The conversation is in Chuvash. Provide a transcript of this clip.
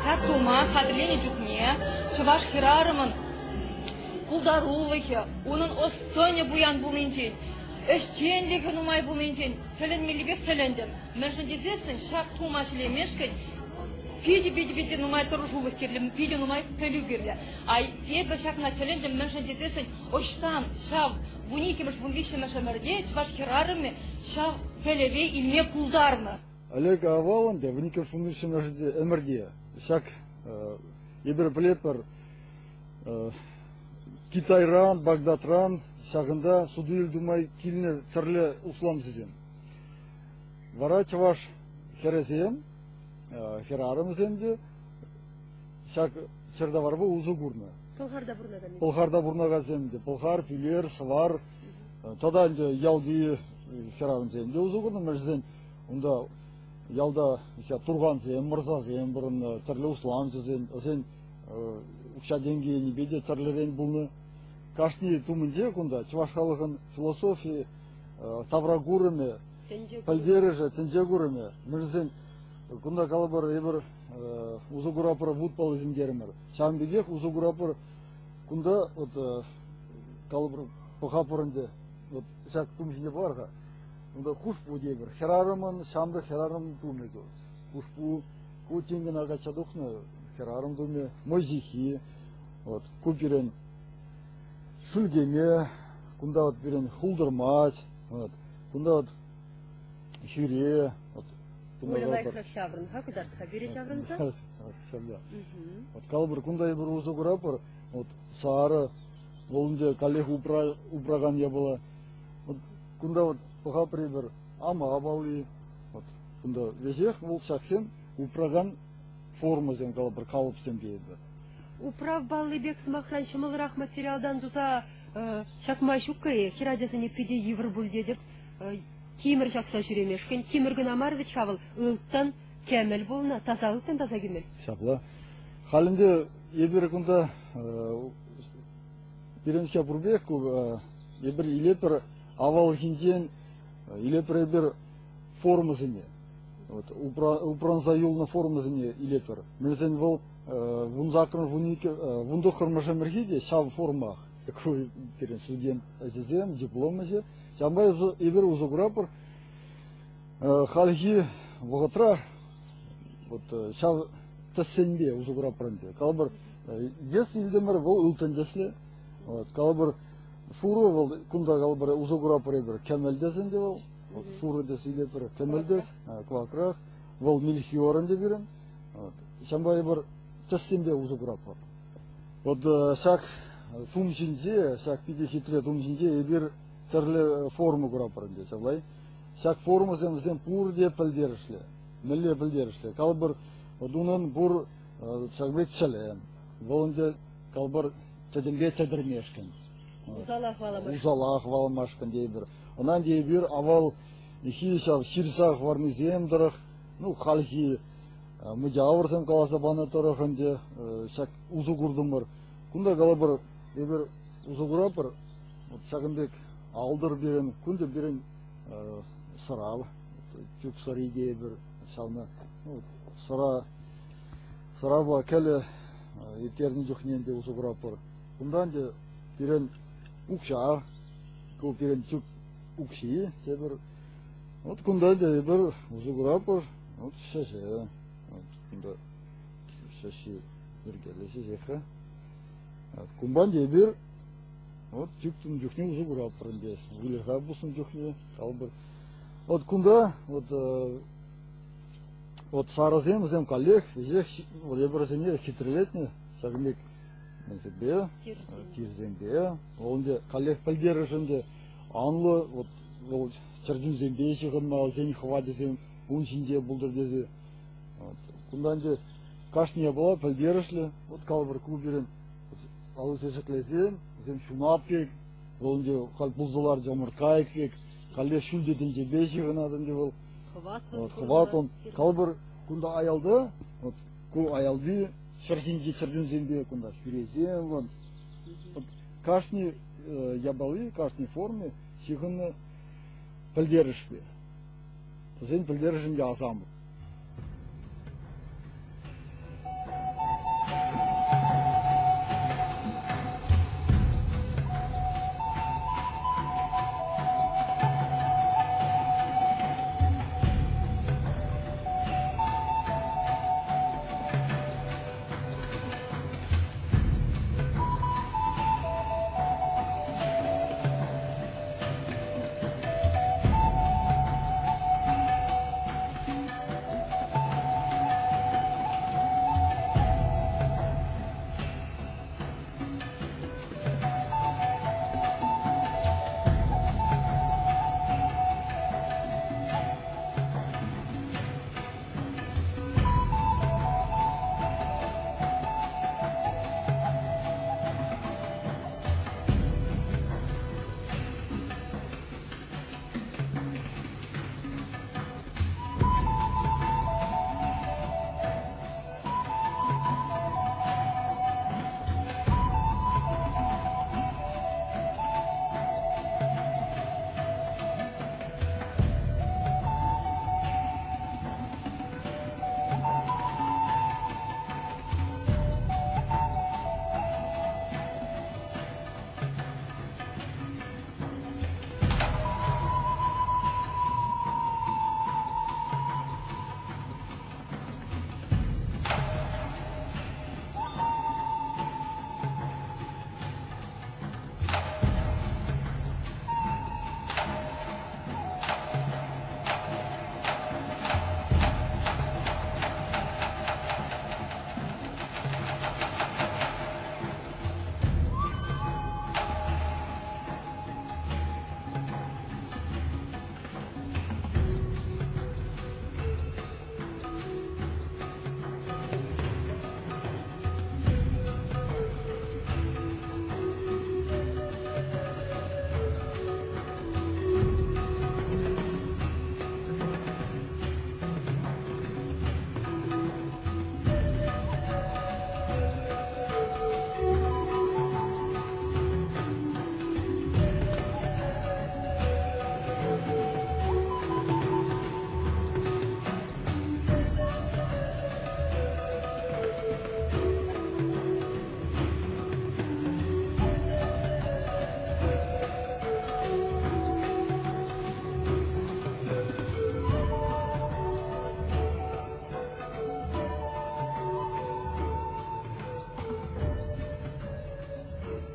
Ҫак тума хатӗрленӗ чухне чӑваш хӗрарӑмӑн пултарулӑхӗ, унӑн ӑс-тӑнӗ пуян пулнинчен, ӗҫченлӗхӗ нумай пулнинчен тӗлӗнмеллипех тӗлӗнтӗм. Мӗншӗн тесессӗн ҫак тума ҫӗлемешкӗн питӗ-питӗ-питӗ нумай тӑрӑшулӑх кирлӗ, питӗ нумай пӗлӳ кирлӗ. А эпӗ ҫакна тӗлӗнтӗм, мӗншӗн тесессӗн ӑҫтан ҫав 12-мӗш, 13-мӗш ӗмӗрте чӑваш хӗрарӑмӗ ҫав пӗлӗве илме пултарнӑ. Олег Авал ӗнтӗ 12-мӗш, 13-мӗш ӗмӗрте ҫак эпир пӗлетпӗр Китайран, Багдадран ҫакӑнта суту-илӳ тума килнӗ тӗрлӗ усламҫӑсем. Вара чӑваш хӗрӗсем, хӗрарӑмсем те ҫак чӗртаварпа усӑ курнӑ. Пӑлхарта пурӑнакансем. Пӑлхарта пурӑнакансем те, Пӑлхар, Пӳлер, Сӑвар тата ӗнтӗ ялти хӗрарӑмсем те усӑ курнӑ. Мӗншӗн унта ялта турхансем, мӑрсасем пурӑннӑ, тӗрлӗ усламҫӑсем, вӗсен укҫа-тенкӗ енӗпе те тӗрлӗрен пулнӑ. Кашни тумӗнче кунта чӑваш халӑхӑн философи тавракурӑмӗ, пӗлтерӗшӗ, тӗнче курӑмӗ. Мӗншӗн кунта калӑпӑр, эпир усӑ курапӑр вут паллисем терӗмӗр. Ҫавӑн пекех усӑ курапӑр кунта вот калӑпӑр пӑхапӑр ӗнтӗ вот ҫак тум ҫине пӑхар-ха. Унта хушпу тейӗпӗр. Хӗрарӑмӑн, ҫамрӑк хӗрарӑм тумӗ ку. Хушпу ку тин кӑна качча тухнӑ хӗрарӑм тумӗ, мӑйҫиххи. Вот ку пирӗн шӳлкеме, кунта вот пирӗн хултӑрмач, вот кунта вот хӳре. Вот, Оля лайӑхрах ҫаврӑн-ха, кӑтарт-ха пире ҫаврӑнса. Ҫавна. Вот калӑпӑр, кунта эпир усӑ курапӑр. Вот сарӑ, вӑл ӗнтӗ каллех упракан япала. Вот кунта вот пӑхапӑр эпир ама палли. Вот кунта веҫех вӑл ҫаксем упракан формӑсем, калӑпӑр, калӑпсем тейӗпӗр. Управ палли пек, сӑмахран, ҫӑмӑлрах материалтан туса ҫакма ҫук-и? Хӗрачасене питӗ йывӑр пуль тетӗп. Тимӗр ҫакса ҫӳремешкӗн. Тимӗр кӑна мар вӗт-ха вӑл, ылтӑн, кӗмӗл пулнӑ, таса ылтӑн, таса кӗмӗл. Ҫапла. Халь ӗнтӗ эпир кунта пирӗн ҫав пур пек ку эпир илетпӗр авалхинчен илетпӗр эпир формӑсене. Вот, упранса юлнӑ формӑсене илетпӗр. Мӗншӗн вӑл 18-мӗш, 19-мӗш ӗмӗрхи те ҫав формах. Ку пирӗн студент ӗҫӗсем, диплом ӗҫӗ. Ҫавӑнпа эпир усӑ куратпӑр. Хальхи вӑхӑтра вот ҫав тӗссемпе усӑ куратпӑр ӗнтӗ. Калӑпӑр, йӗс илтӗмӗр, вӑл ылтӑн тӗслӗ. Вот, калӑпӑр, шурӑ вӑл кунта калӑпӑр усӑ куратпӑр эпир кӗмӗл тӗс ӗнтӗ вӑл. Вот, шурӑ тӗс илетпӗр, кӗмӗл тӗс, кӑвакрах. Вӑл мельхиор ӗнтӗ пирӗн. Вот. Ҫавӑнпа эпир тӗссемпе усӑ куратпӑр. Вот ҫак тум ҫинче, ҫак питӗ хитре тум ҫинче эпир тӗрлӗ форма куратпӑр ӗнтӗ, ҫавлай. Ҫак формӑсем вӗсем пурте пӗлтерӗшлӗ. Мӗнле пӗлтерӗшлӗ? Калӑпӑр, вот унӑн пур ҫак пек чӗлӗ. Вӑл ӗнтӗ калӑпӑр тӗтӗмпе тӗтӗрмешкӗн. Усала хӑваламашкӑн. Усала хӑваламашкӑн тейӗпӗр. Ӑна ӗнтӗ эпир авал ҫав ҫырса хӑварнисем тӑрӑх, ну, хальхи мӑчавӑрсем каласа панӑ тӑрӑх ӗнтӗ ҫак усӑ куртӑмӑр. Кунта калӑпӑр, эпир усӑ куратпӑр. Вот ҫакӑн пек алтӑр пирӗн, кунта пирӗн сӑра, чӳк сӑри тейӗпӗр. Ҫавна сӑра, сӑрапа кӗлӗ ирттернӗ чухне ӗнтӗ усӑ куратпӑр. Кунта ӗнтӗ пирӗн укҫа, ку пирӗн чӳк укҫи тепӗр. Вот кунта ӗнтӗ эпир усӑ куратпӑр. Вот ҫӗҫӗ. Вот кунта ҫӗҫҫи йӗркеллӗ ҫӗҫех-ха. Кунпа ӗнтӗ эпир вот чӳк тунӑ чухне усӑ куратпӑр ӗнтӗ. Выльӑха пуснӑ чухне калӑпӑр. Вот кунта вот вот сарӑсем вӗсем каллех веҫех вот эпир вӗсене хитрелетнӗ ҫакӑн пек мӗнсемпе, тирсемпе. Вӑл ӗнтӗ каллех пӗлтерӗш ӗнтӗ анлӑ вот вӑл чӗрчунсемпе ҫыхӑннӑ, вӗсен хӑвачӗсем ун ҫинче пултӑр тесе. Вот. Кунта ӗнтӗ кашни япала пӗлтерӗшлӗ. Вот калӑпӑр, ку пирӗн алӑсем ҫӗклесен, вӗсем ҫунат пек, вӑл ӗнтӗ халь пулса ларчӗ ӑмӑрткайӑк пек, каллех ҫӳлте тӗнчепе ҫыхӑнать ӗнтӗ вӑл. Хӑватлӑн. Вот, хӑватлӑн. Калӑпӑр, кунта аялта, вот ку аялти ҫӗр ҫинчи чӗрчунсемпе кунта хӳресем, вот. Кашни япали, кашни форми ҫыхӑннӑ пӗлтерӗшпе. Вӗсен пӗлтерӗшӗн те асамлӑ.